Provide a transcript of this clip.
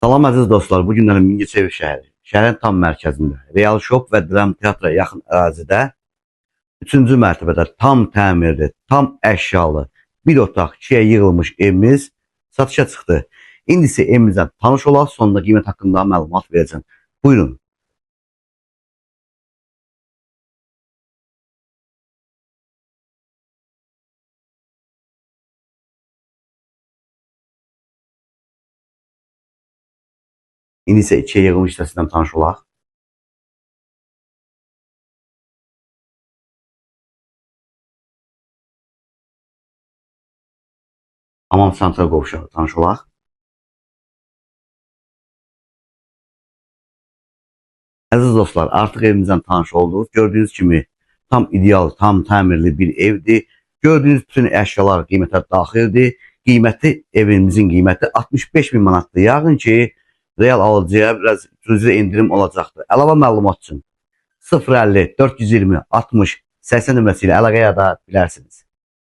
Salam əziz dostlar, bu günləri Mingəçevir şəhəri, şəhərin tam mərkəzində, Real Shop və Dram Teatra yaxın ərazidə 3-cü mərtəbədə tam təmirli, tam əşyalı bir otaq ikiyə yığılmış evimiz satışa çıxdı. İndi isə evimizlə tanış olaq, sonunda qiymət haqqında məlumat verəcəm. Buyurun. İndi isə ikiyə yığılmış hissəsindən tanış olaq. Hamam santral qovşağı tanış olaq. Əziz dostlar, artıq evimizdən tanış olduq. Gördüyünüz kimi tam ideal, tam təmirli bir evdir. Gördüyünüz bütün əşyalar qiymətə daxildir. Qiyməti, evimizin qiyməti 65 min manatdır. Yəqin ki, real alıcıya biraz cüzi endirim olacaqdır. Əlavə məlumat üçün 050 420 60 80 nömrəsi ilə əlaqəyə da bilərsiniz.